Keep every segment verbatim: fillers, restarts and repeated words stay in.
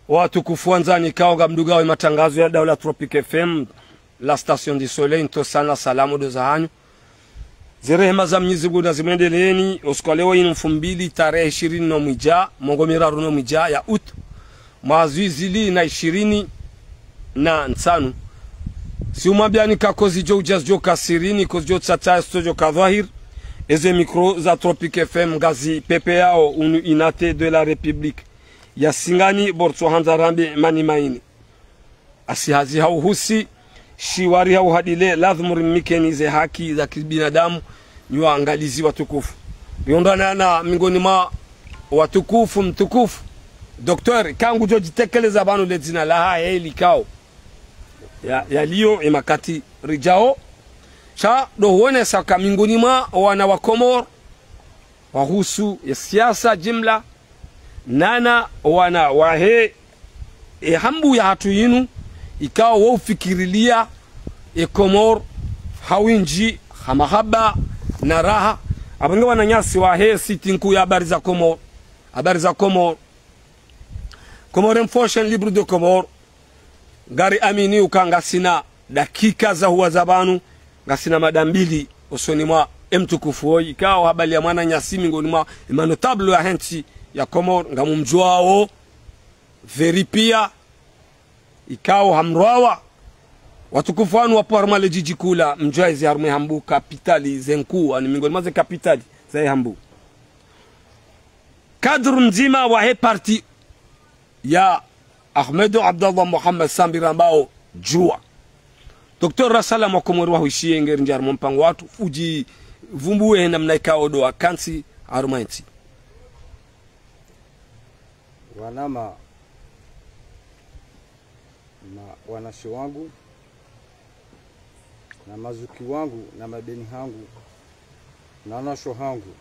Watukufu wandzani, ikao ngamdungao ye matangazo ya Daula Tropic F M, la station du soleil, ntsohusana salamu ndo zahanyu. Zerehema za Mwenyezi Mungu nazimwendeleeni, usiku wa leo inu mfumbili tarehi ishirini no mwidja, mengo miraru no mwidja ya août, mwaha zihwi zili na ishirini na ntsanu. Si umwambiani ka kozi djo udja zidjo ka sirini, kozi djo tsatsa zidjo ka dhwahir, eze micro za Tropic F M ngazipvepveyao unu unité de la République ya Singani, bo ritsohandza rambe mani maini. Asi hazi hau husi, shiwari hau hadile, lazimu rimnikeni ze haki za kibinadamu, nyi waangalizi watukufu. Rionana na miongoni mwa watukufu, mtukufu, docteur, ka ngudjo djitekeleza pvanu le dzina lahahe likao. Ya, yaliyo ye makati ridjao. Sha ndo huonesa ka miongoni mwa wana wa Komori, wahusu ye siasa jimla, nana wana wahe, ye hambu yahatru yinu, ikao wo ufikirilia ye Komori ha windji, ha mahaba na raha. Apvo nge wananyasi wahe site nkuu ya Habari za Komori, Habari za Komori, Comores Info, Chaîne Libre des Comores, ngari amini uka ngasina dakika za huwaza pvanu, ngasina mada mbili usoni mwa ye mtukufu woyi, ikao habaliya mwananyasi miongoni mwa ye ma notable yahe ntsi ya Komori, ngamumdjuwao veri piya, ikao hamrwawa. Watukufu wanu wapvo harumwa le djidji kuu la Ndzuwani, harumwa ye hambu kapitali ze nkuu, ani miongoni mwa ze kapitali za ye hambu. Kadru mdzima wahe parti ya Ahmed Abdallah Mohamed Sambi rambao Juwa. Docteur, rasalamu wa Komori wahwishiye, ngeri ndjari mwa mpango watru, udjivumbuwe namna ikao ndo wakantsi harumwa ye ntsi. Wanama, na wanashe wangu, na mazuki wangu, na mabeni hangu, na wanasho hangu,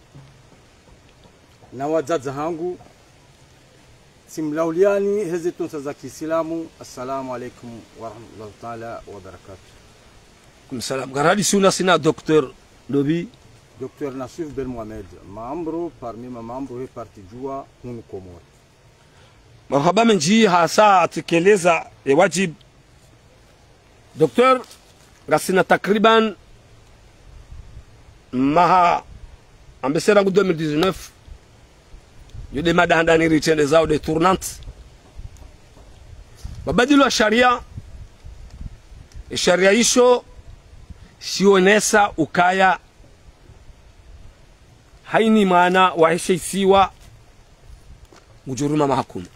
na wadzadze hangu, tsimlauliani heze ntsontsa za kiislamu, assalamu alaikum warahmatullahi taala wabarakatuh. Kumsalam. Ngaradi suna sina docteur Dobi. Docteur Nassif Ben Mohamed, membre parmi ma membre he parti Juwa hunu Komori. Marahaba mendji, hasa atekeleza ye wadjibu. Docteur, ngasina takriban maha, ambese rangu deux mille dix-neuf, yo nde mada handani ritrendezao nde tournante. Mabadilo ya sharia, ye sharia isho, shionesa ukaya haina mwana wahe she isiwa ngudjo ruma maha kume.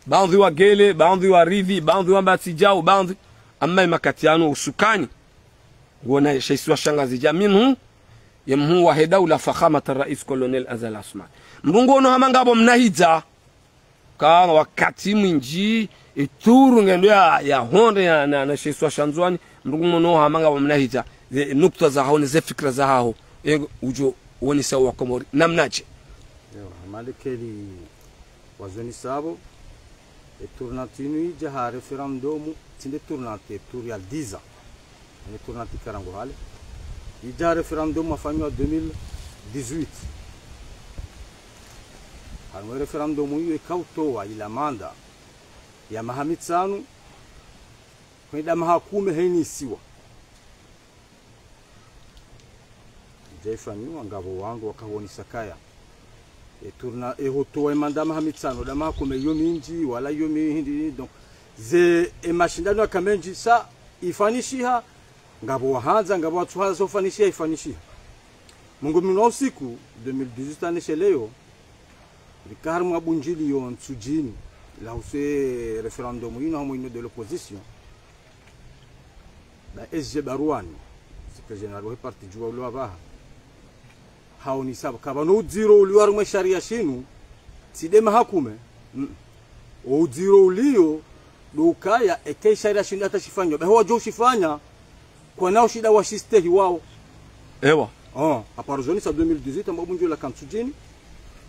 Baadhwi wagele, baadhwi waridhi, baadhwi wamba tsi djau, baadhwi. Amma ye makati yanu usukani, ngwona she isiwa sha Ngazidja minhu, ye mhuu wahe daula fakhamat rais colonel Azali Assoumani. Mndru nguono hama ngapvo mnahidza, ka wakati mwindji, ye tour ngendo ya, ya honde ya, na, na she isiwa sha Ndzuwani, mndru nguono hama ngapvo mnahidza, ze nukta zahaho, ne ze fikira zahaho, ye udjo wonesa wa Komori namnadje. Ewa, hama ndekeli wazonisapvo, ye tournante inu idja ha référendum, tsi nde tournante, ye tour ya dix ans. Ye tournante ika rangu hale. Idja ha référendum wafanywa deux mille dix-huit. Harumwa ye référendum iyo ikao utowa ila manda ya maha mitsanu, kwenda maha kume haina isiwa. Idja ifanyiwa, ngapvo wandru wakawonesa kaya ye tourna-, ye hutowa ye manda maha mitsanu, nda maha kume yo mindji, wala yo mihindri, donc, ze, ye mashindano yaka mendji, sha ifanyishiha, ngapvo wahandza, ngapvo watsuhandza, sha ufanyishiha, ifanyishiha. Mengo minu usiku, deux mille dix-huit hata she leo, rika harumwa bundjilio Ntsudjini, lahusu ye référendum inu hamwe inu nde l'opposition. Ba S G Barwani, secrétaire général wahe parti Juwa uliyo apvaha, haonesapvo ka pvanu udziro uliyo harumwa ye sharia shinu, tsi nde maha kume. Mm. O udziro uliyo, ndo ukaya, eka ye sharia shinu hata shifanywa, ba ho wadjo ushifanya, kwana ushinda washistehi wao. Ewa. Oh, à part zone sa deux mille dix-huit, amba bundjilio laka Ntsudjini,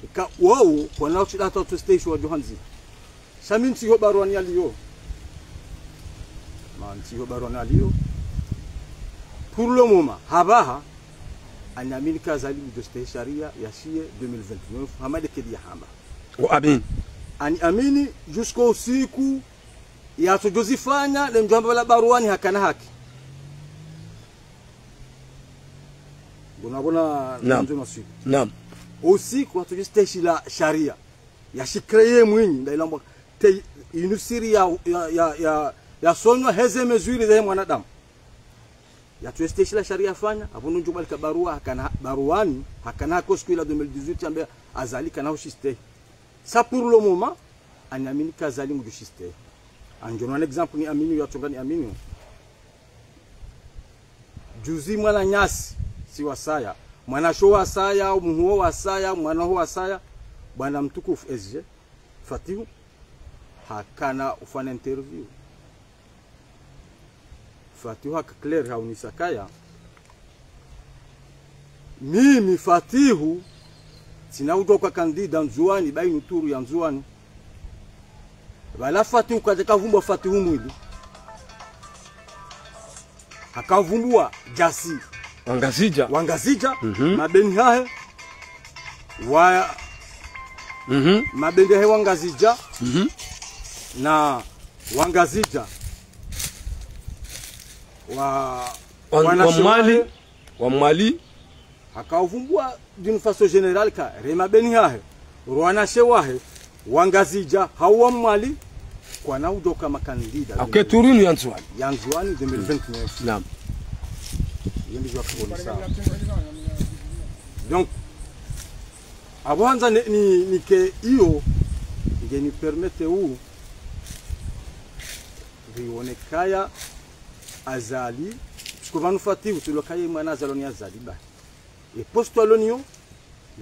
ika wao, kwana ushinda hata watsustehi sho wadjo handzi. Sha mi ntsiho Barwani yaliyo. Ma ntsiho Barwani yaliyo. Pour le moment, hapvaha, ngamwamini ka Azali ngudjo stehi sharia yashiye deux mille vingt-neuf, hama ndekeli yahamba. Ngo amini. Ani amini, jusqu'au usiku, yatsodjozifanya, le ndjwamba la baruani hakana haki. Bona, bona, Naam. ndio masiku. Naam. Usiku, yatsodjosteshi la sharia. Yashikreye mwinyi, nda ilambwa, te, inusiri ya, ya, ya, ya, yasonywa heze mesures ze mwanadamu. Yatsodjosteshi la sharia fanya, apvo ndjwamba lika barua, hakana, baruani, hakana haki siku ila deux mille dix-huit, yambe Azali kana hushistehi. Ça, pour le moment, ani amini ka Azali ngudjoshistehi. Andjo na un exemple ni amini, yatsonga ni amini. Juzi mwananyasi, si wasaya. Mwanashe wasaya, umuhuo wasaya, mwana ho wasaya. Bwana mtukufu S G, Fatihu, hakana ufanya interview. Fatihu haka clair haunisa kaya. Mimi Fatihu, tsina udjoka candidat Ndzuani, ba inu turu ya Ndzuani. Pvala Fatihu kadja kavumbua Fatihu mwili. Hakavumbua Djasi. Wangazidja. Wangazidja, Mhm. mabeni hahe. Wa, Mhm. mabeni hahe Wangazidja. Mhm. Na Wangazidja. Wa, Wa, wa wanashe Mwali. Wahe. Wa Mwali. Hakavumbua d'une façon générale ka, re mabeni hahe. Rwanashe wahe. Wangazidja, hau wa Mwali. Kwana udjoka makandida. Ake turu inu ya Ndzuani. Ya Ndzuani deux mille vingt-neuf. Naam. Yendi jwa kuonesa. Donc, apvo handza ni, ni, nike iyo, nge ni permettre u, rionekaya Azali, parce que pvanu Fatihu, tulokaya mwana Azali ni Azali ba. E poste aloniyo,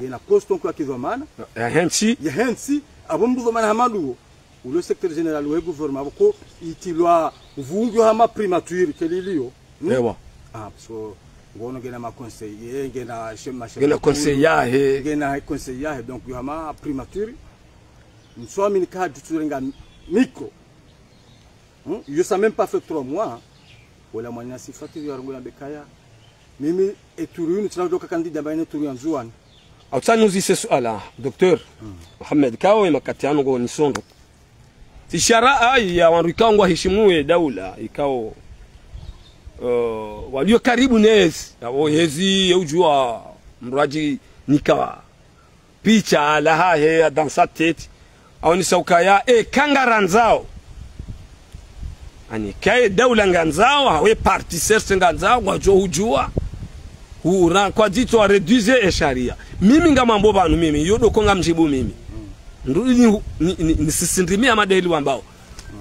yena poste nkuu ya kidhwamana, Ya hentsi. ya hentsi, apvo mndru dhwamana hama nduwo, ulo secrétaire général we gouvernement, apvo ko itilwa vungu hama primature, keliliyo. Hmm? Ewa. Ah, parce que ngono ngena ma conseillers, ngena chef, ma chef Ngena de cour, conseiller yahe. Ngena conseiller yahe, donc yo hama primature. Nswami nika djutsurenga micro. Hmm? Yo ça même pas fait trois mois. Wala mwananyasi Fatihu ya rongo ya bekaya. Mimi, e turu inu tsina udjoka candidat ba inu turu ya Ndzuani. Au tsani uzise suala, docteur Mohamed, kao e makati yanu ngo nisondo. Tsi sharia ya wandru ikao ngwaheshimu ye daula, ikao, eh, walio karibu nezi, ya wo hezi, ye udjua mdru adji nika picha lahahe ya dans sa tête, aonesa ukaya, e, ka ngarandzao. Ani, ka ye daula ngandzao, hawe parti certes ngandzao, ngwadjo udjua. Hura, kwa dzitso wa réduire e sharia. Mimi ngamwambo pvanu mimi, yo ndo ko ngamdjibu mimi. Ndo ni, ni, ni, nisisindimia madeli wambao.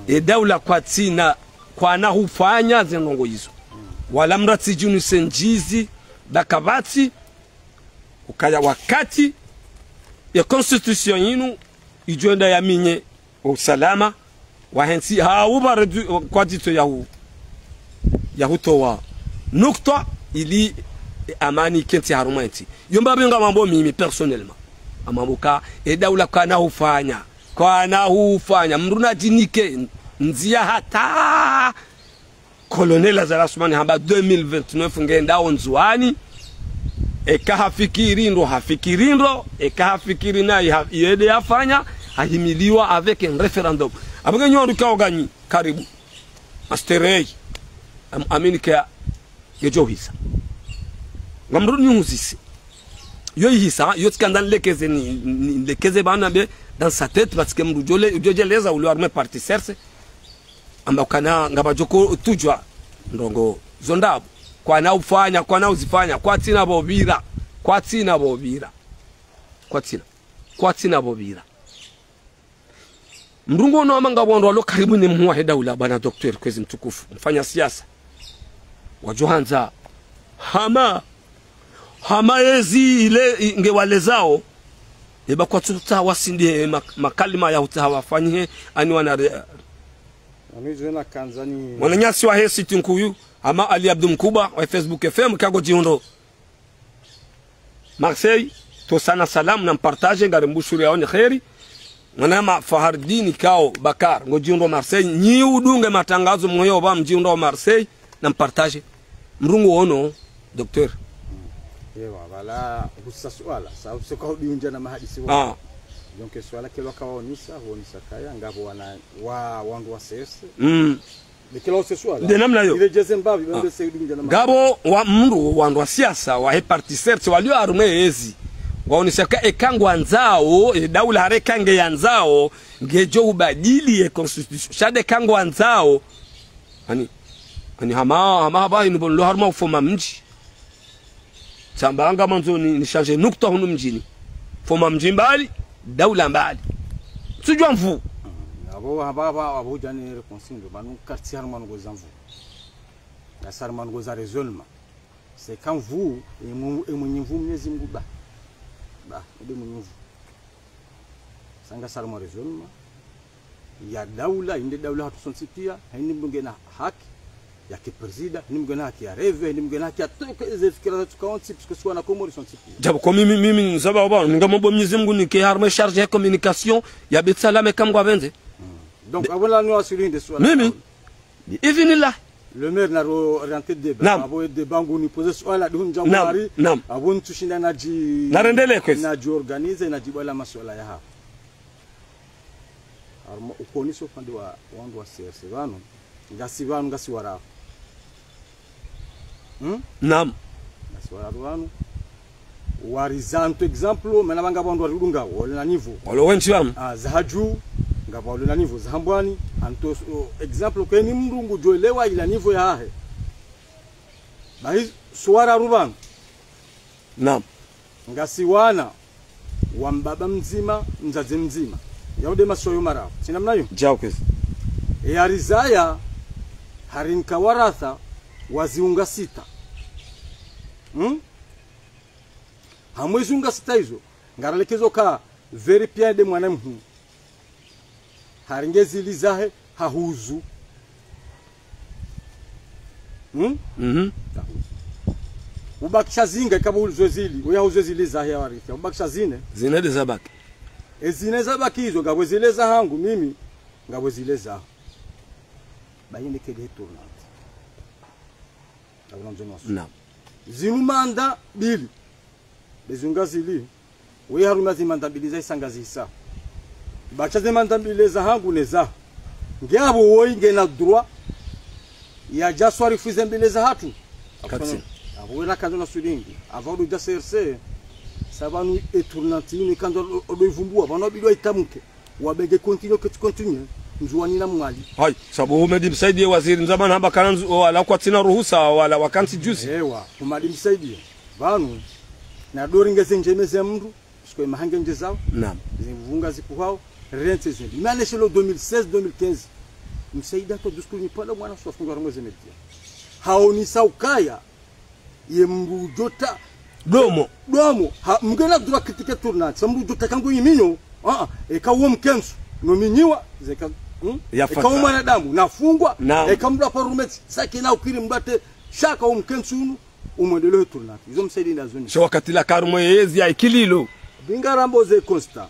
E daula kwatsina, kwana hufanya ze ndrongo izo. Wala mdru atsidjunise ndjizi, dakapvatsi, ukaya wakati ya constitution yinu idjo enda yaminye usalama wa hentsi, hau pva redu-, kwa dzitso ya hu-, ya hutowa nukta ili, e, amani ikentsi harumwa entsi. Yo mbapvi ngamwambo mimi personnellement. Ngamwambo ka, e daula kwana hufanya, kwana hufanya. Mdru nadjinike ndzia hata Colonel Azali Assoumani hamba deux mille vingt-neuf ngendao Ndzuani. Eka hafikiri ndro, hafikiri ndro. Eka hafikiri nayi ha-, yende yafanya, hahimiliwa avec un référendum. Apvo nge nyi wandru ikao nganyi karibu. Masterei. Am-, amini ke ngedjo hisa. Ngamdjo nihuzise. Yo ihisa, yo tsikandza nilekeze ni, ni, nilekeze pvanu be dans sa tête, parce que mdru djole, djodjeleza ule harumwa e parti certes. Amba kana ngapvadjo ko tudjwa ndrongo zo ndapvo. Kwana ufanya, kwana uzifanya, kwatsina pvo pvira, kwatsina pvo pvira. Kwatsina, kwatsina pvo pvira. Mdru ngo ono amba ngapvo wandru walo karibu ne mhuu wahe daula, bwana docteur, kwezi mtukufu, mfanya siasa. Wadjo handza, hama, hama yezi ile i-, nge walezao, eba kwatsuta wasindi e mak-, makalima ya hutsaha wafanyihe, ani wana re-, Ami zwe na kandzani. Mwananyasi wahe siti nkuu, hama Ali Abdou Mkuba, wa Facebook F M, kango djihundro Marseille, tosana salamu na mpartage, ngari mbushuri yaone kheri. Mwanama Fahardini kao Bakar, ngo djihundro Marseille, nyi udunge matangazo mwoyo pva mdjihundro Marseille, na mpartage. Mdru ngo ono, docteur. Ewa, pvala, husa suala, sa, sa kwa udiunja na mahadisi wa. Ah. Donc, swala kelo kawaonesa, huonesa kaya, ngapvo wana, wa, wandru wa C R C. Mm. Nde kelo se swala. Nde namna yo. Ile deuxième babi, bambe se idunja na ma- Ngapvo wa mndru wandru wa siasa, wahe parti C R C, walio harumwa ezi. Waonesa ka eka ngwandzao, e daula hare ka ngeyandzao, ngedjo ubadili e constitution. Sha nde ka ngwandzao. Ani, ani hama, hama haba inu bo nilo harumwa ufoma mdji. Tsamba ngamwandzo ni, ni changer nukta hunu mdjini. Foma mdji mbali, daula mbali. Tsudjuwa nvuu. Abo, abo, abo, abo, djani réponse ndo, pvanu quartier harumwa ndrongoo za nvuu. Ngasi harumwa ndrongoo za raisonnement. C'est quand vous, e mwe-, e mwenye nvuu Mwenyezi Mungu ba. Ba, nde mwenye nvuu. Sha ngasi harumwa raisonnement ya daula, inde daula hatru sontsi pia, haini mndru ngena haki yake prezida, haini mndru ngena haki ya reve, haini mndru ngena haki ya toke eze fikira zatru kawontsi, parce que si wana Komori sontsi pia. Djapvo ko mimi, mimi, nzaba oba, ningamomba Mwenyezi Mungu nike harumwa e charge ya communication, ya Beit Salam eka Mngu apvendze. Donc, abo la nuwa suluhi nde swala. Mimi, bi idhnillah. Le maire na ro orienté débat. Naam. Abo e débat ngu ni poser swala dihunja Naam, mwari. Naam. Abo nitsushinda nadji. Narendele kwezi. Nadji organiser, nadji bwala maswala ya hapvo. Harumwa ukonesa upande wa, wandru wa C R C pvanu. Ngasi pvanu, ngasi wararu. Hmm? Naam. Ngasi wararu pvanu. Warizantso exemple, mana pvanga wandru waridunga, wale na niveau. Wale wentsi pvanu. Ah, za hadju, ngapvo wale na niveau, za hambwani, anto, o, exemple, keni mndru ngudjo elewa ila niveau yahe. Bahi, si wararu pvanu. Naam. Ngasi wana wa mbaba mdzima, mdzadze mdzima. Yao nde masoyo mararu. Tsi namna yo? Djapvo kwezi. E arizaya, harinika waratha, wa ziunga sita. Hmm? Hamwe ziunga sita izo, ngaralekezo ka vérifier nde mwana mhuu. Harenge zili zahe, hahuzu. Hmm? Mhm. Ubakisha zinga, ikapvo uzo zili, uya uzo zili zahe ya warithi. Ubakisha zine. Zine nde zabaki. E zine zabaki izo, ngapvo zile zahangu, mimi, ngapvo zile zaho. Bahi nde kele tournante. Ngapvo na mzono wasu. Naam. Zinu manda mbili. Nde ziunga zili. Weye harumwa zi manda mbili zahe sanga zisa. Bakisha ze manda mbili zahangu ne zaho. Nge apvo woyi ngena droit yadja swarifu ze mbili zahatru. Katsi. Apvo wena kandzo na suluhi. Apvo ndo dja C R C. Sha pvanu e tournante inu kandzo odo, odo ivumbua. Pvanu wabidi wa itamke. Wabenge continuer, ketsi continuer. Ndzuwani na Mwali. Hayi, sabu Humadi Msaidie waziri ndzamani hamba kana ndzu, wala kwatsina ruhusa, wala wakantsi juzi. Ewa, Humadi Msaidie. Pvanu, na doringe ze ndjema ze mndru, parce que mahange ndje zao. Naam. Zimvunga zipuhao, rentsi zindi. Imane shelo deux mille seize, deux mille quinze. Msaidie hatowa discours ni pvala mwana swafu ngwa harumwa ze média. Haonesa ukaya, ye mndru udjo ta. Domo. Domo. Ha, mngena droit critiquer tournante. Sha mndru udjo ta kangu iminyo. Ah, ah. Eka uwo mkentsu. No minyiwa. Zeka, hmm? Eka uwo mwanadamu. Nafungwa. Naam. Eka mndru aparo rumeti. Sha kena ukiri mndru ate. Shaka uwo mkentsu unu. Umwendeleo tournante. Izo Msaidie nda zoni. Sha wakati la karumwe yezi ya ikililo. Binga rambo ze constat.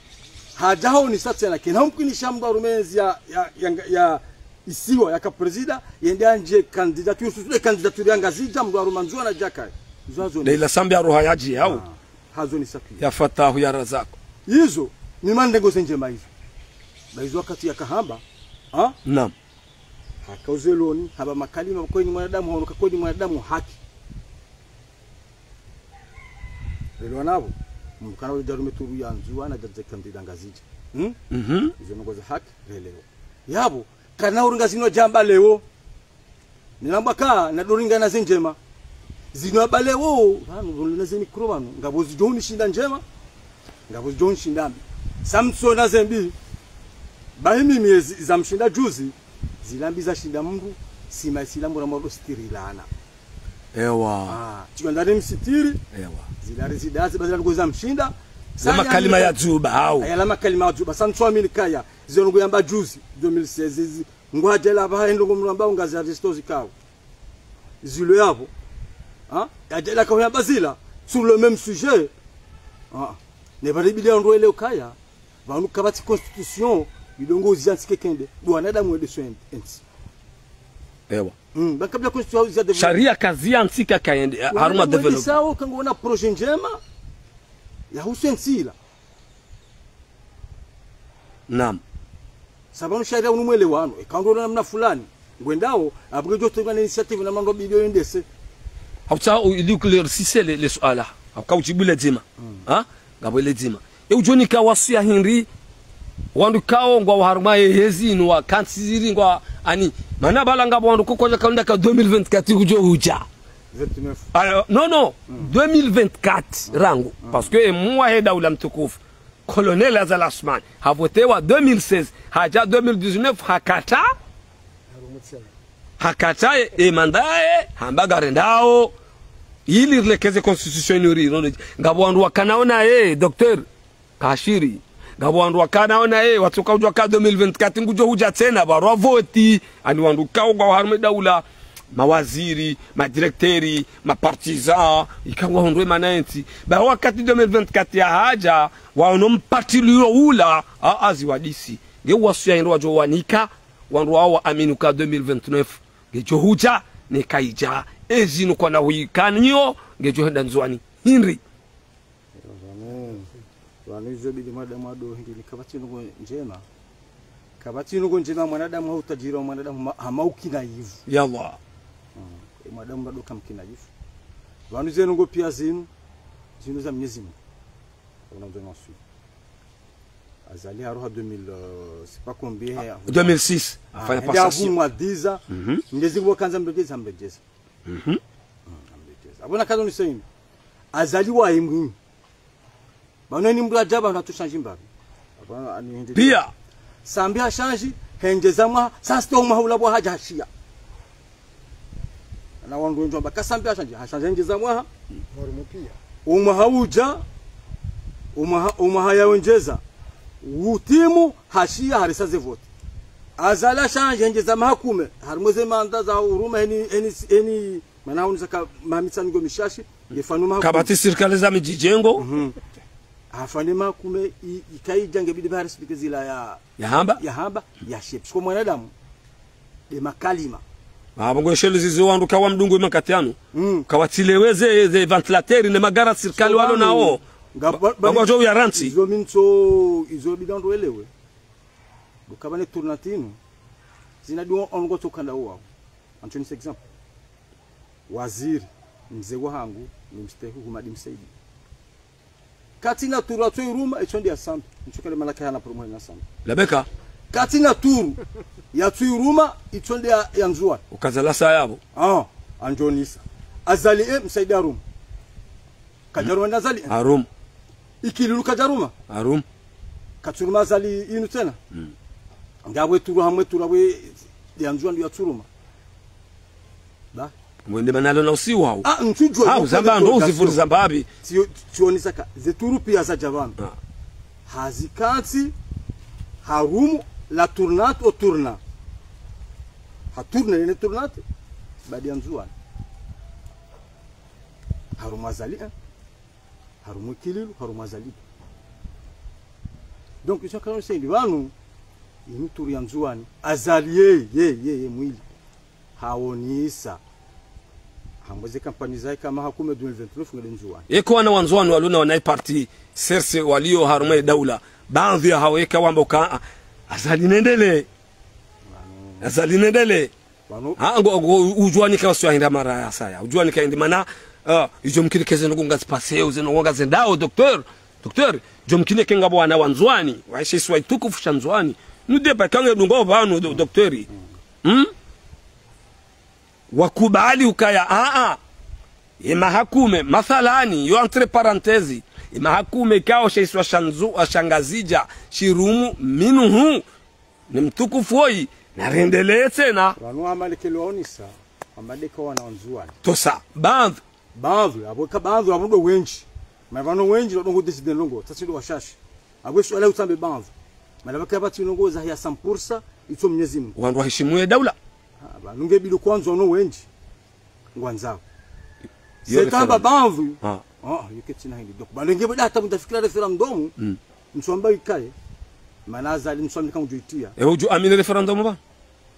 Hadja haonesa tsena. Kena umkinisha mndru arume ezi ya, ya, ya, ya isiwa yaka prezida, yende yandje candidature, surtout candidature ya Ngazidja, mndru harumwa Ndzuwani na Djakayi. Izo hazo. Nde ila sambi ya roha yadji, hau? Ah, hazo ni safi. Ya Fatahu, ya Razaku. Izo, ni mandrengo ze ndjema izo. Ba izo wakati yaka hamba, ha? Naam. Haka uzeloni, hamba makalima, kweni mwanadamu, haono ka kweni mwanadamu, haki. Lelo wanapvo, mkana ule djarume turu ya Ndzuwani, na djadze kandida Ngazidja. Hmm? Mhm. Izo ndrongo za haki, leo. Yapvo, kana uringa zinu djamba leo. Ninamba ka, na doringa na ze ndjema. Zinu amba leo, pvanu, pvanu na ze mikro pvanu. Ngapvo zidjo unishinda ndjema, ngapvo zidjo unishinda mbi. Samson na ze mbi, bahi mimi ezi, za mshinda juzi, zila mbi zashinda mndru, sima isilamu ra mwa ro sitiri lana. Ewa. Ah, tsi kwandza ni msitiri. Ewa. Zila rizidazi, ba zila ndrongo za mshinda. Za makalima ya dzuba, hau. Aya la makalima ya dzuba. Samson amini kaya, zila ndrongo yamba juzi, deux mille seize, zi, ngwadjela pvaha ndrongo mramba unga za risto zikao. Zilo yapvo. Ha? Yadjela kaho yamba zila, sur le même sujet. Ha. Ne pvale bidi ya ndro ele ukaya. Pvanu kapvatsi constitution, bidi ndrongo ziyantsike kende. Ndo wanadamu wende so en-, entsi. Ewa. Hmm, ba kabla constitution ya développer. Sharia kaziyantsika kayende, ha, harumwa développer. Wanadamu wende sawo, kangwona projet ndjema. Ya husu entsi ila. Naam. Sababu sharia unu mwelewano, eka ndo namna fulani. Ngwendao, apvo ngodjo tenga na initiative na mando bidjo yendese. Hautsaha u-, ili uclaircisse le, le suala. Hauka udjibu le dzima. Ha? Ngapvo le dzima. E udjo nika wasiya hindri, wandru kao ngwao harumwa ye hezi inu wakantsi ziri ngwa ani. Mana bala ngapvo wandru kokodja kaunda ka deux mille vingt-quatre kudjo hudja. Vingt-neuf. Alors, non, non, deux mille vingt-quatre rangu. Parce que e mwa he daula mtukufu. Colonel Azali Assoumani, havotewa deux mille seize, hadja deux mille dix-neuf, hakata, hakata e, e mandat e, hamba ngarendao, ili rilekeze constitution inu ri, ino, ngapvo wandru wakana ona e, docteur, kashiri, ngapvo wandru wakana ona e, watsoka udjua ka deux mille vingt-quatre ngudjo hudja tsena, barua voti, ani wandru kao ngwao harumwa daula, mawaziri, madirekteri, mapartisan, ikao ngwao hundru e mana entsi. Ba wakati deux mille vingt-quatre yahadja, waono mpatilio ula, a, azi wadisi. Nge wasiya hindri wadjo wanika, wandru wao waamini ka deux mille vingt-neuf ngedjo hudja, neka idja, ezi nukwana huikanyo, ngedjo henda Ndzuani. Hindri. Amen. Pvanu izo bidi mwanadamu ado hindri ni kapvatsi ndrongo ndjema. Kapvatsi ndrongo ndjema mwanadamu hau utajiri wa mwanadamu ma-, hama ukina yivu. Yallah. Mm. E mwanadamu bado kamkina yivu. Pvanu ze ndrongo pia zinu, zinu za Mwenyezi Mungu. Una nzo nasi. Azali haroha deux mille, euh, c'est pas combien, ah, deux mille six. Ah, hafanya hende passation. Avumwa diza. Mhm. Mwenyezi Mungu kandza mredjeza, mredjeza. Mhm. Mm, mredjeza. Apvo na kazo ni sayini. Azali wa imwinyi. Pvanu ni mdru adjaba na tu change mbapvi. Apvo ani hende. Pia. Sambi ha change, hendjeza mwaha, sa sto mwaha ula pvo hadja hashiya. Na wandru wendji wamba ka Sambi ha change, ha change hendjeza mwaha. Harumwa pia. Umwaha udja, umwaha, umwaha ya wendjeza. Utimu, hashiya, harisa ze voti. Azali ha change, hendjeza maha kume, harumwa ze manda za uruma, eni, eni, eni, mana haunisaka maha mitsanu ngo mishashi, nge fanu maha kume. Kapvatsi sirikali za midjidjengo. Mhm. Hafanya maha kume, i-, ikaidja nge bidi ba respecte zila ya, yahamba? Yahamba, ya sheps. Kwa mwanadamu, de makalima. Apvo ngo sheli zizo wandru kawa mdungu makati yanu. Mm. Kawatsi lewe ze, ze ventilateur ne magari ya sirikali walo nao. Nga ba-, ba-, ba-, ngwadjo uya rantsi. Izo mi ntso, izo bidi wandru welewe. Ndo kapvana tournante inu. Zina diwo ongo tokanda wao. Anthony, c'est exemple. Waziri, mze wahangu, ni mstehi Humadi Msaidie. Katsina turu yatso iruma, itso nde ya Sambi. Ntsukele malaka yana promo na Sambi. Labeka. Katsina turu yatso iruma, itso nde ya, ya Ndzuani. Ukaza lasa yapvo. Ah, andjonisa. Azali e, Msaidie haruma. Kadjaruma nda Azali e. Haruma. Ikililu kadjaruma. Haruma. Katsuruma Azali inu tsena. Mm. Ngapvo turu hamwe turu apvo ya Ndzuani yatsuruma. Ba. Mwende manalo na usiwa hau. Ah, ntsudjuwa. Ha, uzamba ndo uzivuriza mbapvi. Tio, tio nisaka. Ze turu pia zadja pvanu. Ah. Hazikantsi, harumu, la tournante au tournant. Ha tourne, ne tournante. Badi ya Ndzuani. Harumu Azali, eh. Harumu Ikililu, harumu Azali. Donc, izo kano sendi pvanu, inu turu ya Ndzuani. Azali ye, ye, ye, ye, mwili. Haonisa. Hamweze kampanyi zahe ka maha kume deux mille vingt-neuf ngede Ndzuani. Eka wana wa Ndzuani waluna wana parti, serse walio harumwa ye daula. Baadhwi ya hao eka wamba uka, ah, Azali nendele. Azali nendele. Pvanu. Ha, ngo, ngo, udjuwa nika wasiwa hindri mara ya saya. Udjuwa nika hindri mana, ah, idjo mkini ke ze ndrongo ngazi passé, ze ndrongo ngazendao, docteur. Docteur, djo mkini ke ngapvo wana wa Ndzuani, waishe isiwa itukufu sha Ndzuani. Nu débat kange dungo pvanu, do-, docteur. Hmm? Wakubali ukaya, ah, ah. Ye maha kume, mathalani, yo entre parenthèses, ye maha kume kao she isiwa sha Ndzu-, sha Ngazidja, shirumu, minuhu, ni mtukufu woyi, narendelee tsena. Pvanu amalekelo waonisa, amadeka wana wa Ndzuani. Tosa, baadhwi. Baadhwi, apvo ka baadhwi, apvo ndo wendji. Mana pvanu wendji, ndo ngo décidé ndrongo, tsasi ndo washashi. Apvo suala utsambe baadhwi. Mana pvaka pvatsi ndrongo za ya cent pour cent, itso Mwenyezi Mungu. Wandru waheshimu ye daula. Ah, pvanu nge bidi kwandzwa no wendji. Ngwandzao. Yo. Setamba référendum. Baadhwi. Ah. Ah, yo ketsina hindri. Donc, pvanu nge bidi hata mtafikira référendum. Mm. Mswamba ikaye. Mana Azali mswamba kama ujuitia. E, uju amini référendum ba?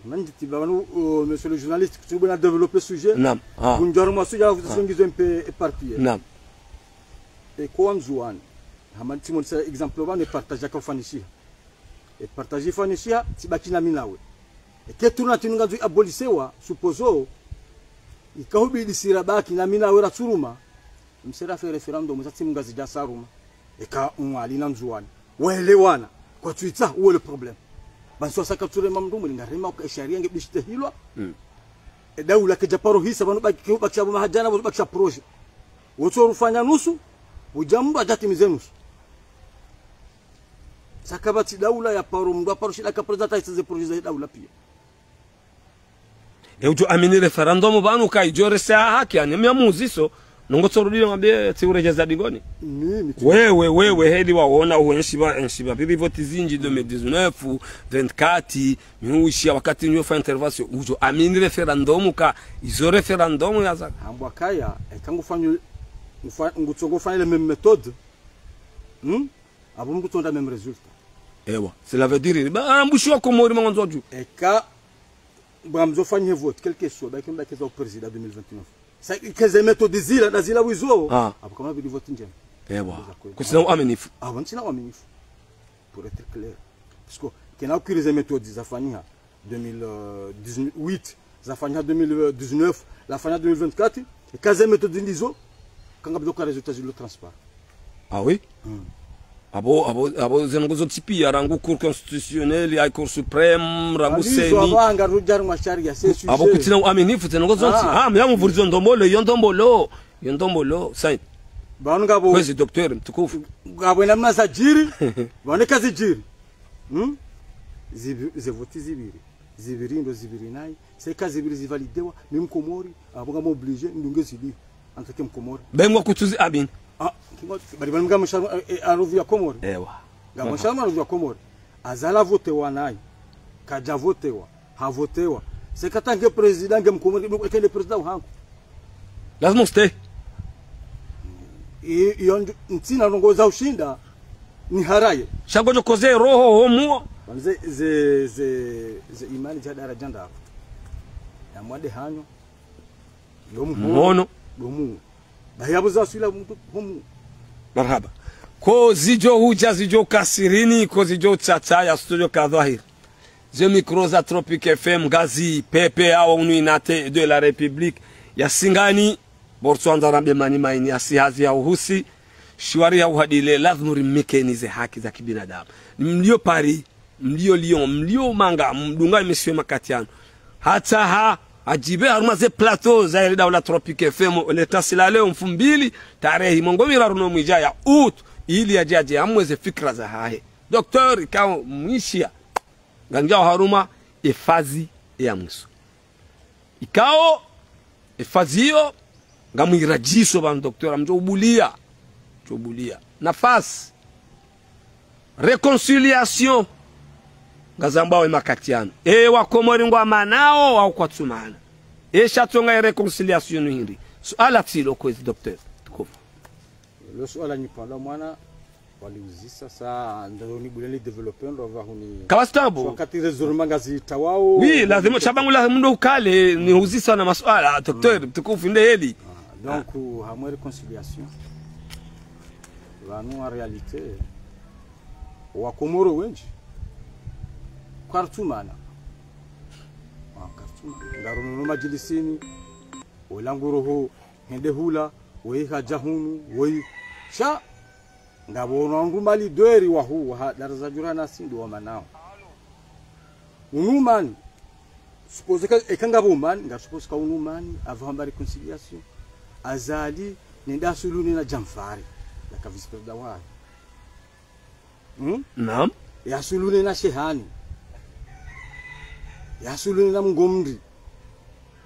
Mani titi pvanu, euh, monsieur le journaliste, que tu veux développer le sujet. Naam. Ah. Kunjaro mwa sujet, vous êtes un peu éparpillé. Naam. E kwa Ndzuani. Hama tsi monisa exemple pvanu, e partage ka ufanishiha. E partage ifanyishiha, tsibaki na mi nawe. Eka tournante inu ngandzo iabolisewa, supposons, ikahubidi si rabaki na mi nawe ratsuruma, msera fe référendum, zatsi mngazidja saruma. Eka Mwali na Ndzuwani waelewana, kwatsuitsaha, où est le problème? Ba ntsi wasaka tsurema mndru mwe, ngarema uka e sharia nge bishitehilwa. E daula kedja paro hisa, pvanu baki, bakisha pvo mahadjana, pvo bakisha projet. Wotso rufanya nusu, udja mndru adjatimize nusu. Saka pvatsi daula ya paro, mndru aparo shinda ka président atahisa ze projet za daula pia. E udjo amini référendum pvanu ka idjo rese ha haki, ani mi amuziso, nongo tsorudi na mbe tsi uredjeza dingoni. Mimi, tu- Wewe, wewe, heli waona uenshi pva, enshi pvapviri voti zinji deux mille dix-neuf, vingt-quatre, miushi ya wakati nyo fa intervention, udjo amini référendum ka, izo référendum ya zaka. Hambwa kaya, eka ngufanyo, ngufa-, ngutsongo fanya le même méthode, hmm? Apvo mndru tsonda même résultat. Ewa, cela veut dire, ba, ambushiwa Komori mangondzo dju. Eka, ba mzo fanya vote, quel que soit, ba ike mba keza président deux mille vingt-neuf. Sa, keze méthode zila, na zila wizo. Ah. Apvo kama bidi vote ndjema. Ewa. Kusina uaminifu. Apvo ntsina uaminifu. Pour être clair. Parce que, kena ukiri ze méthode zafanyiha deux mille dix-huit, zafanyiha deux mille dix-neuf, zafanyiha deux mille vingt-quatre, eka ze méthode ndizo, kanga bidi ka résultat zilo transparent. Ah oui? Hmm. Apvo, apvo, apvo zinu ngozo tsi pia rangu Cour constitutionnelle, High Cour suprême, rangu Amizo C E N I. Apvo anga rudjar mashari ya se sujet. Apvo kutsina uaminifu, zinu ngozo tsi. Ah. Ah, mi amuvurizo ndombolo, yo ndombolo, yo ndombolo, sain. Pvanu ngapvo. Kwezi docteur, mtukufu. Ngapvo namna zadjiri, pvanu kazidjiri. Hmm? Zivi-, ze voti zipviri. Zipviri ndo zipviri nayi. Seka zipviri zivalidewa, mi Mkomori, apvo ngam obligé, ndunge zili. En tant que Mkomori. Bengwa kutsuzi amini. Ah, kingo, bali bali mga msharu, eh, eh, aruvi ya Komori. Ewa. Nga msharu aruvi ya Komori. Azali avotewa nayi. Kadja votewa. Havotewa. Seka tange président nge Mkomori, eka nde président wahangu. Lazima uste. I, iyo nd-, ntsina ndrongo za ushinda, niharaye. Sha ngodjo koze roho homuo. Ze, ze, ze, ze imani dja daradja ndapvo. Ya mwade hanyo. Ndo mhono. Mhono. Ndo mu. Bahi apvo zaswila mndru homu. Marahaba. Ko zidjo hudja zidjo kasirini, ko zidjo tsatsa ya studio ka dhwahiri. Ze micro za Tropic F M, Ngazidja, P P A, wa unu inate de la République ya Singani, Botswana, Rambe, Maniema, ini ya Sihazi ya Uhosi, shiwari ya uhadile, lazima rimnikeni ze haki za kibinadamu. Mlio Paris, mlio Lyon, mlio manga, mdunga emission makati yanu. Hata ha, adjibe harumwa ze plateau za yele daula Tropic F M, leta sila leo mfumbili, tarehi mengo miraru no mwedja ya août, ili yadje yadje amwe ze fikira zahahe. Docteur, ikao mwishiya, nganidjao harumwa, e phase ya mwiso. Ikao, e phase iyo, ngamwiradjiso pvanu docteur, amdjo ubuliya. Mdjo ubuliya. Nafasi. Réconciliation. Ngazambao e makati yanu. E Wakomori ngwamanao, wao kwatsumana. E sha tsonga e réconciliation hindri. Suala tsilo kwezi docteur. Tukufu. Lo suala nipvanda mwana, waliuzisa sa, ndo ni bule ni développer ndo pvahuni. Kawastabu. So wakati ze zuruma ngazitawao. Oui, lazima shabangu la mndo ukale, ni huzisa na masuala, docteur, mtukufu nde heli. Ah, donc, hamwe réconciliation. Pvanu en réalité, Wakomori wendji. Kartsumana. Ah, kartsumana. Ngarono no madjilisini, ola ngu roho, hende hula, woyi hadja hunu, woyi. Sha, ngapvo wandru ma leader wahu, waha, daraza djura na sindru wamanao. Unu umani, suppose ka, eka ngapvo umani, nga suppose ka unu umani, apvo hamba réconciliation. Azali, nende asuluhu nena Djamfari, yaka vice-président wahe. Hmm? Naam. Yasuluhu nena Shehani. Yasuluhu nena Mngomri.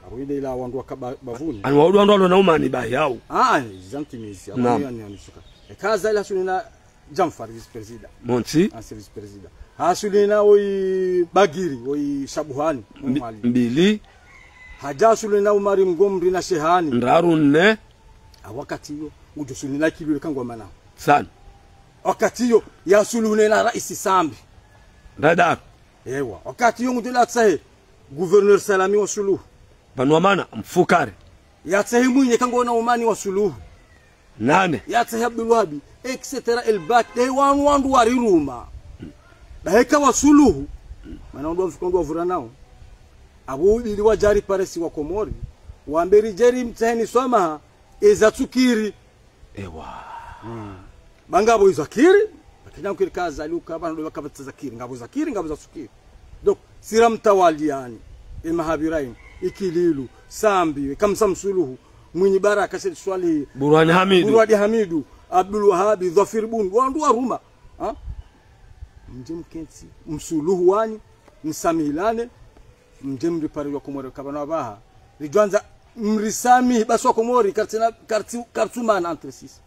Abo inde ila wandru waka ba-, bapvuni. Ani wandru wandru walo na umani bahi yao. Ah, zantimizi. Naam. Abo yani, yani suka. Eka Azali hasuluhu nena Djamfari vice-président. Montsi. Ancien vice-président. Hasuluhu nena woyi Bagiri, woyi Shabuhani, Mbi-, Mwali. Mbili. Hadja hasuluhu nena Umari Mngomri na Shehani. Ndraru nne. A wakati iyo, ngudjo suluhu nena Kilulu eka ngwamanao. Tsanu. Wakati iyo, yasuluhu nena Raisi Sambi. Ndraru. Ewa. Wakati iyo ngudjo latsahe, Gouverneur Salami wasuluhu. Pvanu wamana, Mfukare. Yatsahe Mwinyi eka ngwona umani wasuluhu. Nane. Yatsahe Abdulwahabi, et cetera, el bak, de wanu wandru wariruma. Bahi eka wasuluhu, mana ndo wamfikiri ndo wavura nao. Apvo ubidi wadjari paresi wa Komori, wambe ridjeri mtsaheni swamaha, eza tsukiri. Ewa. Ba ngapvo izo akiri, bakina ukiri ka Azali uka, ba ndo wakapvatsa zakiri, ngapvo zakiri, ngapvo zatsukiri. Donc, sira mtawaliani, e mahabira inu, Ikililu, Sambi, e Kamsa Msuluhu, Mwinyi Baraka, Said Swalihi, Burhani Hamidu. Burhani Hamidu, Abdul Wahabi, Dhwafiri Bundu, wandru waruma. Ha? Mdje mkentsi, msuluhu wanyu, msamihilane, mdje mripare wa Komori kabana wabaha. Ridjwandza mrisamihi basi wa Komori, kartsina, kartsi, kartsumana entre sisi.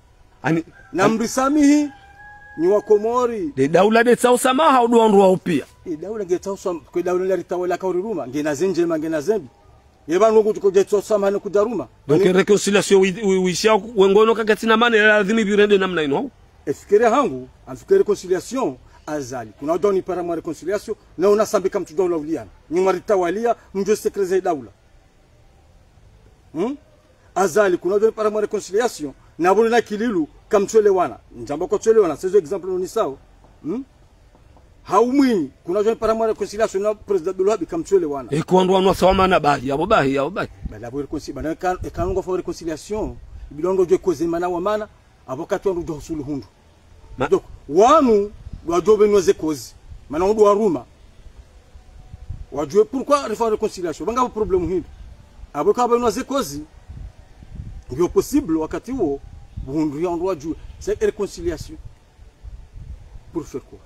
Ani, na ani mrisamihi, nyi wa Komori. De daula de tsao swamaha, udu wandru wa upia. E daula nge tsao swam-, kwe daula la ritawala kauriruma, ngena zendjema, ngena zembi. Ye pvanu ngo tuko djetso swamaha ne kudaruma. Donc, réconciliation wi-, wi-, wishia wengono kakatsina mana, ya lazima ipvirende namna inu. Efikira hangu, amfikiri réconciliation, Azali. Kuna udjoni para mwa réconciliation, na una Sambi kamtsudjo ula uliana. Nyi mwaritawalia, mdjo sécuriser daula. Hmm? Azali, kuna udjoni para mwa réconciliation, na Burhani na Ikililu, kamtsuelewana. Ndjamba kwatsuelewana, c'est exemple nonisao. Hmm? Hau Mwinyi, kuna udjoni para mwa réconciliation na président Abdul Wahabi kamtsuelewana. Eka wandru wanu wasawamana bahi, apvo bahi, apvo bahi. Bala apvo réconci-, bala eka, eka nungo fa réconciliation, ibidi wandru wadjuwe koze mana wa mana, apvo kati wandru wadjuwa usuluhu ndo. Ma- Donc, wanu, wadjuwe pvanu waze koze, mana wandru waruma. Wadjuwe pourquoi refaire réconciliation, ba ngapvo problème hindri. Apvo eka pvanu waze koze, ngiyo possible wakati uwo, buhundru ya wandru wadjuwe, c'est réconciliation. Pour faire quoi?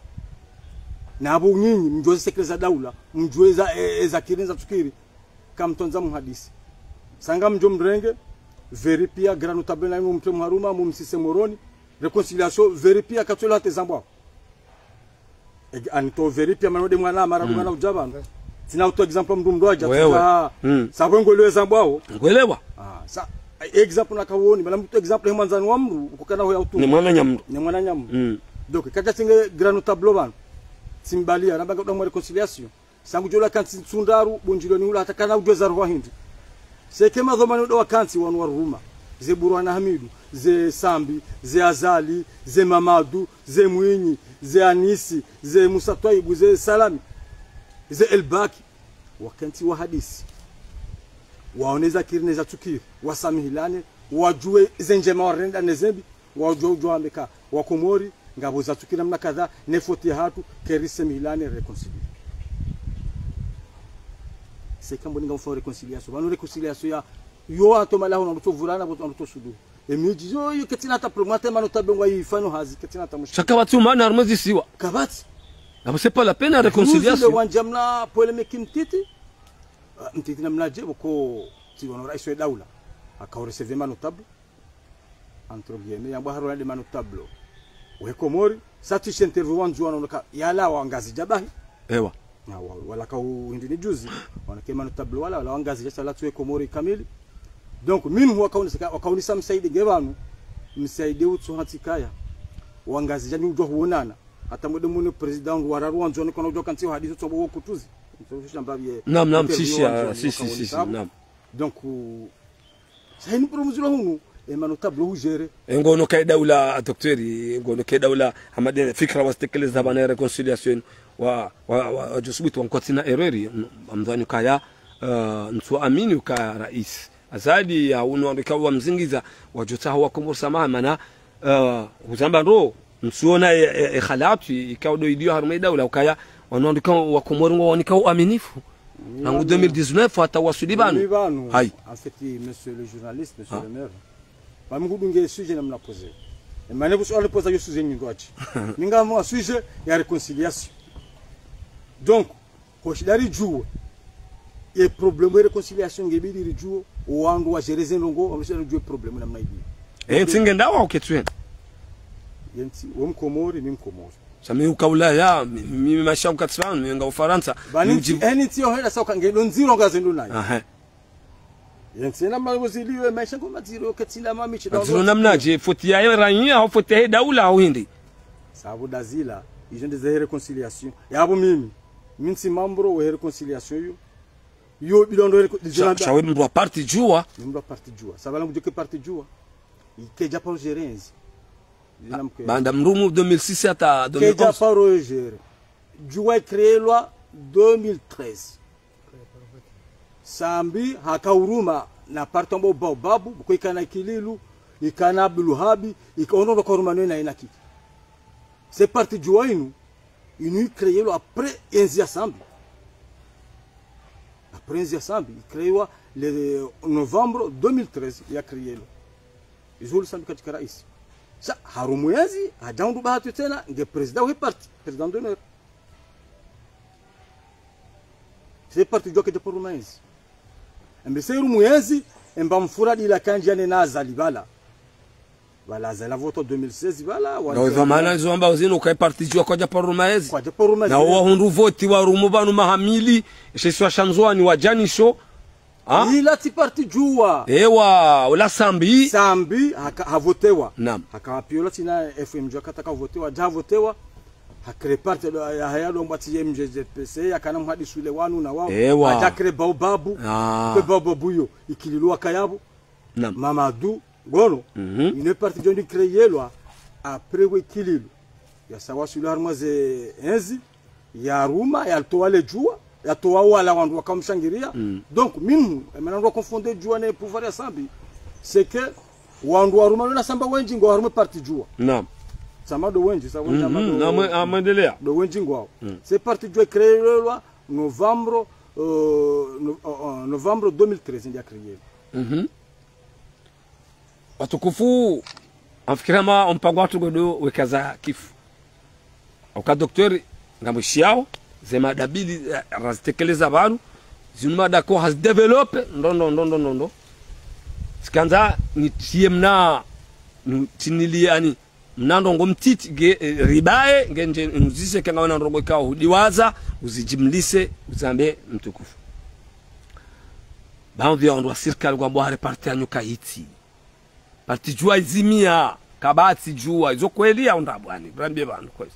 Na apvo nyinyi, mdjuwe ze secret za daula, mdjuwe za, e, e, zakiri, za tsukiri, kamtsondza muhadisi. Sanga mdjo mrenge, vérifier, grand notable na inu mtre mharuma, mumsise Moroni, réconciliation, vérifier, katsuelewa hata zambwao. Eg-, anto vérifier, mana de mwana, mara mwana udja pvanu. Tsina uto exemple mdru mdru adja, wewe. Tsina, mm, sa pvo ngwelewa zambwao. Ngwelewa. Ah, sa, exemple na kawoni, mana mtu exemple he mwandzani wa mdru, ukukana ho ya utu. Ni mwananya mdru. Ni mwananya mdru. Mm. Donc, kata tsinge grand notable pvanu. Tsimbalia, namba ngudjo mwa réconciliation. Sangu djola kantsi ntsu ndraru, bundjiloni hula hata kana udjuwe za roho hindri. Seke madhwamana udo wakantsi wanu waruma. Ze Burhani Hamidu, ze Sambi, ze Azali, ze Mamadu, ze Mwinyi, ze Anisi, ze Musa Twaibu, ze Salami, ze Elbaki. Wakentsi wahadisi. Waone zakiri ne za tsukiri. Wasamihilane. Wadjuwe ze ndjema warenda ne zembi. Wadjuwa, udjuwa wambe ka, wa Komori, ngapvo za tsukiri namna kadha, ne faute ya hatru, keri samihilane réconcilier. Seka mboni ngamfao réconciliation. Pvanu réconciliation ya, yo ato malaho na mtu vurana, mtu suluhu. E midji, yo, yo, ketsina hata problème, hata mano tabengwa yi fano hazi, ketsina hata mushkila. Sha kapvatsi umani harumwa zisiwa. Kapvatsi. Apvo c'est pas la peine, réconciliation. Juzi le wandja mna polémique mtiti. Ah, mtiti namna dje, pvoko, tsi wano raisi wa daula. Aka recevoir mano tablo. Entre guillemets, yambwa harumwa de mano tablo. We Komori, sa tsi she interview wandzuwa wanoka, yala wa Ngazidja bahi. Ewa. Na wa-, wala ka u-, hindri ni juzi, wanake mano tablo wala, wala wa Ngazidja sha la tsi we Komori kamili. Donc, minu wakaunisa, wakaunisa msaidi nge pvanu, msaidi utsu hantsi kaya. Wa Ngazidja ni udjuwa huonana. Hata mwede mune président wangu wararu wandzuwa ni kona udjuwa kantsi wahadisi utsu wo kutuzi. Utsu shamba bie. Naam, naam, interview sisi, wandzuwa ah, ni sisi, wakaunisa sisi, hapo. Naam. Donc, u-, Sa hini problème zilo hunu, e mano tablo hugérer. E ngono kayi daula, docteur, e ngono kayi daula, hama de fikra wazitekeleza pvanu réconciliation, wa, wa, wa, wa, djo subutu wa nkotsi na erreur, m-, mdhwani kaya, eh, ntsu amini uka raisi. Azali ya unu wandru ka wamzingiza, wadjo tsaha wa Komori swamaha, mana, eh, huzamba ndo, ntsuona e, e, e khalatu, ikao ndo iliyo harumwa e daula, ukaya, wanu wandru ka wa Komori ngwaonika uaminifu. Rangu deux mille dix-neuf hata wasuli pvanu. Mimi pvanu. Hayi. En fait, monsieur le journaliste, monsieur le maire, pvami ngudunge sujet namna posé. E mana kusuala posé yo sujet nyindji. Ninga mwa sujet ya réconciliation. Donc, ko shida ridjuwe. Ye problème ya réconciliation ngebidi ridjuwe. Wandru wa gérer ze ndrongoo, wandru shida ridjuwe problème namna iliyo. E ntsi nge ndawa uketswena. Ye ntsi, we Mkomori, mi Mkomori. Sha mi uka Ulaya, mi, mi maisha yangu katsi pvanu, mi nga Ufarantsa. Pvani mi ntsi, uji- eni ntsi yo hela sa uka nge ndo ndziro ngaze ndo nayo. Aha. Ye ntsi namna yo ziliwe, maisha ngo madziro, ketsina mami, chida madziro namna dje, faute ya ye raia, hau faute ya ye daula, hau hindri. Sabu dazila, izo nde ze réconciliation. Yapvo mimi, mi ntsi membre we réconciliation yo. Yo, bilo ndo réco-, sha, sha we mndru wa parti djuwa. Ni mndru wa parti djuwa. Sabu la mndru ke parti djuwa. Ikedja paro gérer ntsi. Zina mkwe. Baanda mndru mu deux mille six hata deux mille onze. Kedja paro gérer. Juwa icréelwa deux mille treize. Sambi haka huruma na parti ambwao Baobabu, buko ikana Ikililu, ikana Abdulwahabi, ika ono ndo haka huruma no ina ina Kiki. Ce parti Juwa inu, inu icréelwa après enzi ya Sambi. Après enzi ya Sambi, icréelwa le novembre deux mille treize, yacréelwa. Izo uli Sambi katsika raisi. Sha, harumwa enzi, hadja hundru bahati tsena, nge président wahe parti, président d'honneur. Ce parti Juwa kaidja paro harumwa enzi. Embe se harumwa enzi, emba mfura dila kandjia nena Azali pvala. Pvala Azali avotwa deux mille seize, pvala, wa- Nga weva mana zomba uzinu uka e parti Juwa kwadja paro harumwa enzi. Kwadja paro harumwa enzi. Na wahundru voti wa harumwa pvanu mahamili, she isiwa sha Ndzuwani wadjanisho. Ha? Ila tsi parti Juwa. Ewa, ula Sambi. Sambi, haka, havotewa. Naam. Haka apio ula tsina F M Juwa kataka votewa, hadja havotewa. Hacréé parti do, ya, haya do mbwati ye M J Z P C, yakana mhadisi ule wanu na wao. Ewa. Hadja créé Baobabu. Ah. Kwe Baobabu yo, Ikililu wakaya pvo. Naam. Mamadu, ngono. Mhm. Inu parti Juwa icréelwa, après we Ikililu. Yasawaswili harumwa ze enzi, yaruma, yalitowa le Juwa, yatowa wala wandru waka mshangiria. Mm. Donc, minhu, emana ndo confondre Juwa ne pouvoir ya Sambi, c'est que wandru waruma lona Sambi wendji ngwao harumwa parti Juwa. Naam. Sambi ndo wendji, sa wendji Mhm. amado Amwe-, amwendelea. Ndo wendji ngwao. Mm. Ce parti Juwa icréelwa novembre, euh, no-, euh, euh, novembre deux mille treize, ndia créé. Mhm. Watukufu, amfikira ma ompango watru ngodo weka za kifu. Uka docteur, ngamwishiao, ze mada mbili, eh, razitekeleza pvanu, zinu mada ko hazidéveloppé, ndo, ndo, ndo, ndo, ndo, ndo. Tsikandza, nitriye mna, nitinilie ani, mna ndrongo mtiti, nge, eh, ribaye, nge ndje, nuzise kenga wena ndrongo ikao hudiwaza, uzijimlise, uzambe mtukufu. Baadhwi ya wandru wa sirikali ngwambao hari parti yanyu kaitsi. Parti Juwa izimia, kapvatsi Juwa, izo kweli au ndrabo ani, rambiye pvanu kwezi.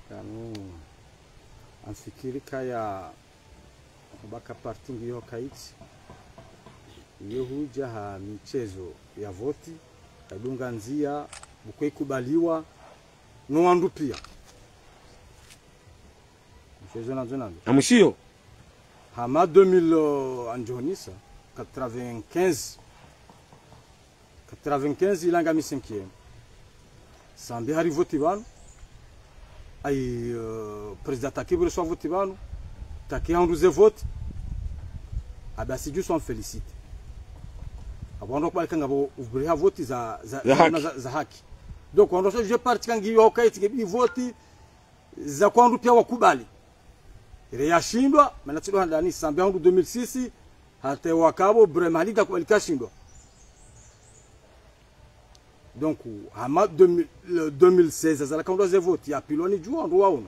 Kanu, amfikiri kaya, kubaka parti ngiyo kaitsi. Iyo hudja ha mitsezo ya voti, kadunga ndzia, buko ikubaliwa, no wandru pia. Mshezo nazo nazo. Amwishiyo? Hama deux mille, euh, andjonisa, quatre-vingt-quinze. Quatre-vingt-quinze, ilanga mi cinquième. Sambi hari voti pvanu. Ayi, euh, président Taki bure swa voti pvanu. Taki handru ze voti. Abasi Juwa swa mfélicité. Abo wandru kubali kanga bo ubure ha voti za, za, Za haki. za, za haki. Donc, wandru swa je parti kangi yo kaitsi nge bi voti za kwandru pia wakubali. Ile yashindwa, mana tsido handani Sambi handru deux mille six, hata wakabo, Ibrahim Ali kakubali kashindwa. Donc, hama deux mille, le deux mille seize, Azali kaundra ze voti, yapvilwa ni Juwa, ndo waono.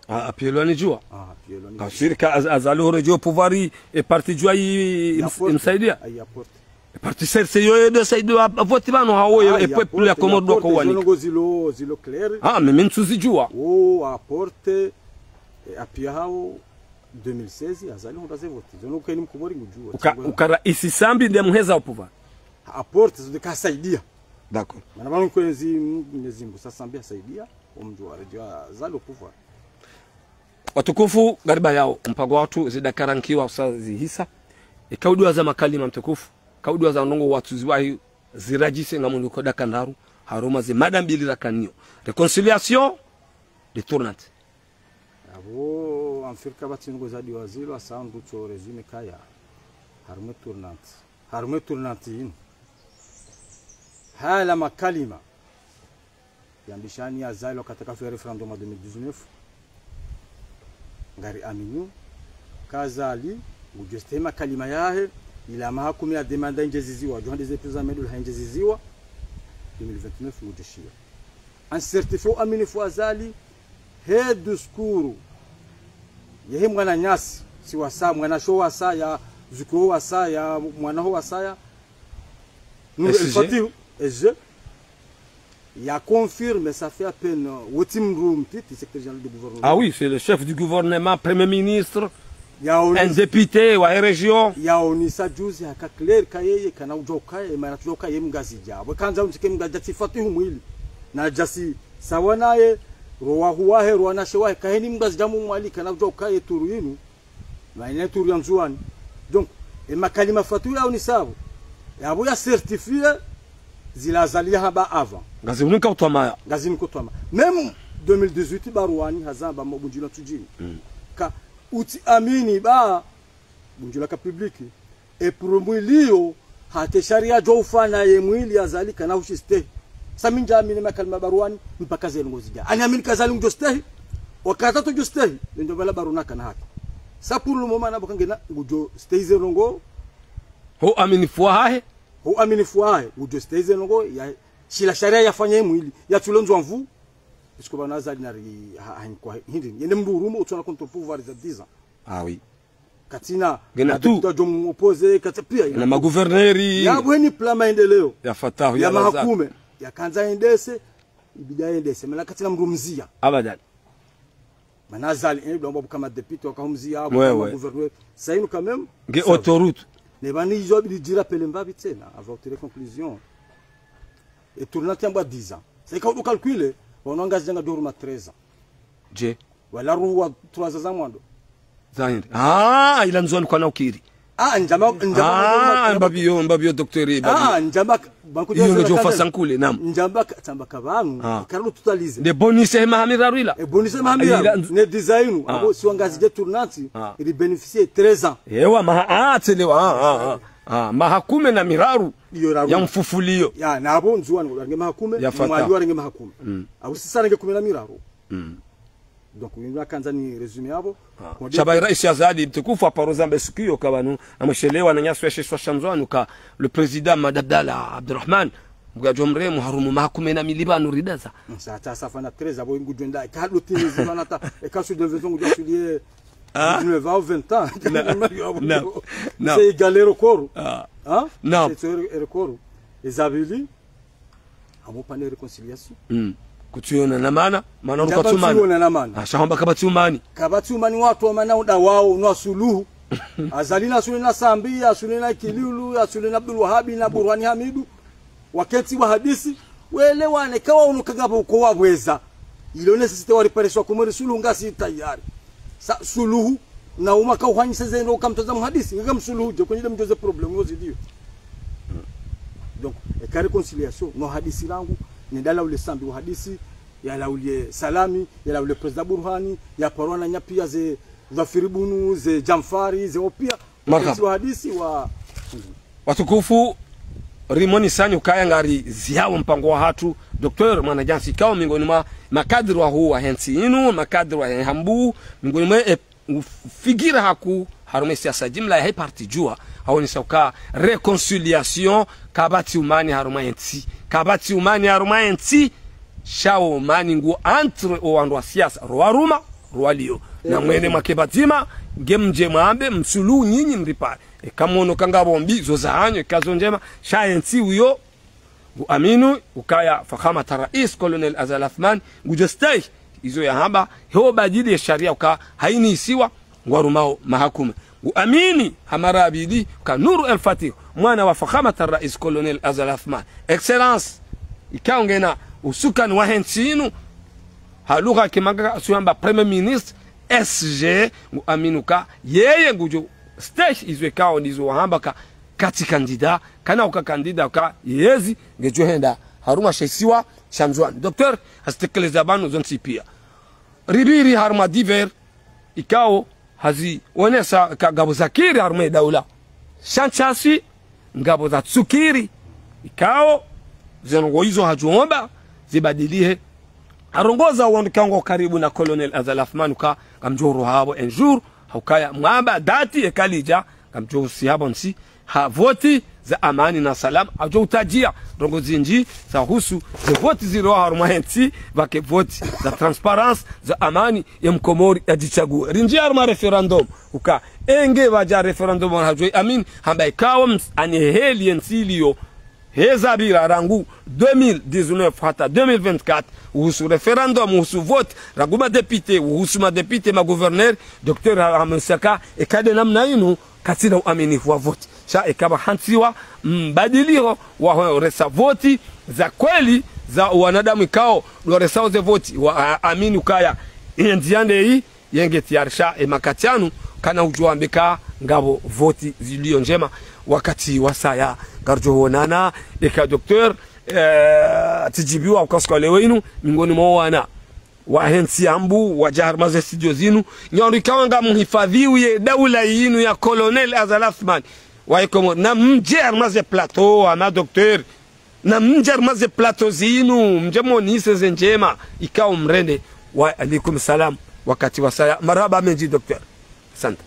Ah, apvilwa ni Juwa. Ah, apvilwa ni Juwa. Kashiri ka Az-, Azali hore Juwa pouvoir, e parti Juwa i-, im-, Yaporte. imsaidia. Ah, yaporte. E parti C R C yo, yo, ndo saidia wa, voti pvanu hawo, Ah, e peuple ya yaporte, Komoro ndo yaporte, kwa wani. Zonongo zilo, zilo clair. Ah, mais mi ntsuzijua. Oh, aporte, e, apia hawo, deux mille seize, Azali hundra ze voti. Zono keni mkomori ngujua. Uka, Tsingo uka raisi Sambi nde muheza au pouvoir. Aporte, zo de kasaidia. D'accord. Mana pvanu kwenzi, mm, Mwenyezi Mungu, sasa Sambi asaidia, omjua, rejua Azali au pouvoir. Watukufu, ngaribayao, mpango watru zidakara nkiwa usa zihisa. Eka udiwaza makalima mtukufu, eka udiwaza ndrongo watru ziwahi zirajise ngamundru ko daka ndraru, harumwa ze mada mbili rakaniyo. Réconciliation, détournante. Abo, amfikiri kapvatsi ndrongo zadiwazilwa, sa ndru tso résumé kaya. Harumwa tournante. Harumwa tournante inu. Hala makalima. Yambishani Azali wakati kafu ya référendum wa deux mille dix-neuf. Ngari aminu. Ka Azali, ngudjo stehi makalima yahe, ila maha kumi ya demanda indjeziziwa, djo hande ze président Medoul ha indjeziziwa, deux mille vingt-neuf ngudjo shiya. An certifié aminifu Azali, he discours, yehe mwananyasi, si wasaya, mwanashe wasaya, zuku wasaya, mwana ho wasaya, Nour El Fatih, S G. S G. Ya confirme, ça fait à peine, euh, wotsi mdru mtiti, secrétaire général du gouvernement. Ah oui, c'est le chef du gouvernement, premier ministre, un député, wa région. Yaonisa juzi haka clair ka yeye, kana udjoka ye, mana udjoka ye Mngazidja. Wekandza untike Mngazidja tsi Fatih Mwili. Na djasi, sawa naye, Ro wahuu wahe, ro wanashe wahe, kaheni mndru azidja mumwalika na udja ukaye turu yinu, na ine turu ya Ndzuwani. Donc, e makalima Fatu yaonesapvo, yapvo ya certifié zila Azali yahamba avant. Ngazinika utwamaya. Ngazinika utwamaya. Même deux mille dix-huit Barwani hazamba mabundjilo tsudjini. Mm. Ka utsi amini ba bundjilo ka public. E pour mwili yo, hata e sharia djo ufanya ye mwili Azali kana ushistehi. Sa mi ndja amini makalima Barwani, mpaka ze ndrongo zidja. Ani amini ka Azali ngudjo stehi, wakati atsudjo stehi, ndjo bala Barwani kana haki. Sa pour le moment, na boka ngena ngudjo stehi ze ndrongo. Ho aminifu wahahe? Ho aminifu wahahe, ngudjo stehi ze ndrongo, ya, shila sharia yafanya ye mwili, ya tsulo ndzwa mvu. Est-ce que bana Azali nari, ha, ha, kwa, hindri, yende mndru urumo, utsona contre-pouvoir za dix ans. Ah oui. Katsina, ngena madéputé tu djo mu opposé, katsa pia, na magouverneur. Yapvo heni plan maendeleo. Ya Fatahu, ya, ya Razak. Mahakume, yakandza yendese, ibidi yendese, mana katsina mndru mzia. Abadan. Mana Azali, eh, ndo mbabu kama député, wakahumzia, ouais, wakahuma ouais, gouverneur. Sa inu quand même, nge ça va. Autoroute. Ne bani izo ibidi djira pele mbapvi tsena, avant tirer conclusion. E tournante yamba dix ans. Sa ika udu calculer, wanu Ngazidja ngwadjo huruma treize ans. Je. Wala ruwa trois ans za mwando. Zahindi. Ah, ila Ndzuwani kwana ukiri. Ah, ndjamba, ndjamba, ah, ndjamba, mbapvi yo, mbapvi yo, docteur, mbapvi yo. Ah, ndjamba, banku iyo ngedjo fasa nkule, naam. Ndjamba, tsamba ka pvanu, ah, karalu totaliser. Nde bonus he maha miraru ila. E bonus he maha miraru. Ila nzu- ne dix ans inu, ah, apvo si wa Ngazidja tournante, ah, ili bénéficier treize ans. Ewa, maha, ah, tselewa, ah, ah, ah. Ah, maha kume na miraru. Iyo raru. Ya mfufulio. Ya, na apvo Ndzuwani, warenge maha kume, ya Fata. Mwali warenge maha kume. Mm. Apvo sisi renge kume na miraru. Mm. Donc, yinu nakandza ni résumé apvo. Ah. Konde shababi raisi Azali mtukufu, aparo zamba siku iyo ka pvanu, na mweshelewa na nyaswe she swa sha Ndzuwani ka le président Mad Abdallah Abderemane, Mngu yadjo mrehemu, harumwa maha kume na mili pvanu ridaza. Mm, sa ta safa na treize apvo ngudjo enda, ka hadu tini zima nata, e ka su de vingt ans ngudjo sulie, ah, dix-neuf ans ou vingt ans. Na, na, na. C'est égal record. Ah. Hein? Na. C'est, c'est record. Ezabili, Amo pvana réconciliation. Mm. Kutsuyona na mana, mana ndjamba kutsuyona na mana. Ah, sha hamba kapvatsi umani. Kapvatsi umani wandru wa mana uda wao, no wa suluhu. Azali na Sule na Sambi, ya Sule na Ikililu, ya Sule na Abdul Wahabi, na Burhani Hamidu. Waketsi wahadisi, welewane, kawa unu kangapvo uko wabweza. Ile nécessité wa réparation, kumweri suluhu ngasi tayari. Sa suluhu, na umaka uhanyisa zendo ukamtoza muhadisi, ngeka msuluhu dje, kwenye de mdjoze problème, yo zidio. Donc, eka réconciliation, no hadisi langu, nenda laule Sambi wahadisi, ya laule Salami, ya laule président Burhani, ya paro wananya pia ze Dhafiri Bunu, ze Jamfari, ze opia. Marhaba. Waketsi wahadisi wa Watukufu, rimoni sanyu kaya ngari ziyawo mpango wahatru, docteur Mwananyasi, ikao miongoni mwa makadiri wahuu wahe ntsi inu, makadiri wahe hambu, miongoni mwa, e, ufikira hakuu harumwa e siasa jimla yahe parti Juwa, haonesa uka réconciliation, kapvatsi umani harumwa e ntsi, kapvatsi umani harumwa e ntsi, sha wo umani ngu entre o wandru wa siasa, ro waruma, ro walio. Na mwene mwake pvadzima, nge mdje mwambe, msuluhu nyinyi mripare. Eka mwono kangapvo mbi, zo zahanyu, eka zo ndjema, sha ye ntsi uyo, ngu aminu, ukaya Fakhamat Rais, Colonel Azali Assoumani, ngudjo stehi, izo yahamba, he wo badili ye sharia uka hayini isiwa, ngwarumao maha kume. Ngu amini, ha mara ya pvili, uka Nour El Fath, mwana wa Fakhamat Rais, Colonel Azali Assoumani. Excellence, ikao ngena usukani wahe ntsi inu, ha lugha kimanga kasuhamba Premier Ministre, S G, ngu aminu uka, yeye ngudjo stehi izo ikao ndizo wahamba ka, katsi candidat, kana uka candidat uka yezi, ngedjo henda, harumwa she isiwa sha Ndzuwani. Docteur, hasitekeleza pvanu zontsi pia. Ripviri harumwa divers, ikao hazionesa ka ngapvo zakiri harumwa e daula. Sha ntsi ngapvo zatsukiri, ikao ze ndrongoo izo hadjo omba zibadilihe. Harongoza wandru ikao ngwao karibu na Colonel Azali Assoumani uka ngamdjo uroha hapvo un jour, ha ukaya mwamba date eka lidja, ngamdjo usiha pvontsi, ha voti za amani na salama, hadjo utadjia ndrongoo zindji zahusu ze voti ziro harumwa he ntsi, pvwake voti za transparence, za amani, ye mkomori yadjitsague. Rindji harumwa référendum, uka, enge pvwadja référendum, hadjo amini, hamba ikao ms-, ani heli ye ntsi iliyo, heza pvira rangu deux mille dix-neuf hata deux mille vingt-quatre, uhusu référendum, uhusu vote, rangu madéputé, uhusu madéputé, magouverneur, docteur ha-, hamusaka, eka de namna inu, katsina uaminifu wa vote. Sha eka pvahantsiwa mbadiliho wa ho resa vote za kweli, za wanadamu ikao ndo waresao ze voti, wa, a, amini ukaya, ye ndziya ndeyi, yenge tiyarisha e makati yanu, kana udjuwa mbeka ngapvo voti zilio ndjema. Wakati wasaya, ngaridjo wonana, eka docteur, eh, tsidjibiwa ukasuka leo inu, mingoni mwa wana wahe ntsi yambu, wadja harumwa ze studio zinu, nyi wandru ikao ngamhifadhiwo ye daula yinu ya Colonel Azali Assoumani, wa Komori, namdje harumwa ze plateau, ama docteur, namdje harumwa ze plateau zinu, mdje monese ze ndjema, ikao mrende. Wa alaikum salam, wakati wasaya, marahaba mendji docteur. Asante.